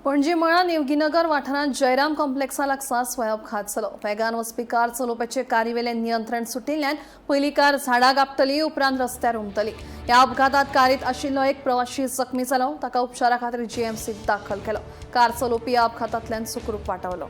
पणजी मळा निवगीनगर वाठारांत जयराम कॉम्प्लेक्सा लागसार स्वयं अपघात जालो. वेगान वचपी कार चलोवपाचे कारीवेलें नियंत्रण सुटिल्ल्यान पयली कार झाडाक आपटली, उपरांत रस्त्यार उमटली. ह्या अपघातात कारीत आशिल्लो एक प्रवाशी जखमी जालो. ताका उपचारा खातीर जीएमसीत दाखल केलो. कार चलोवपी ह्या अपघातांतल्यान सुखरूप वाटावलो.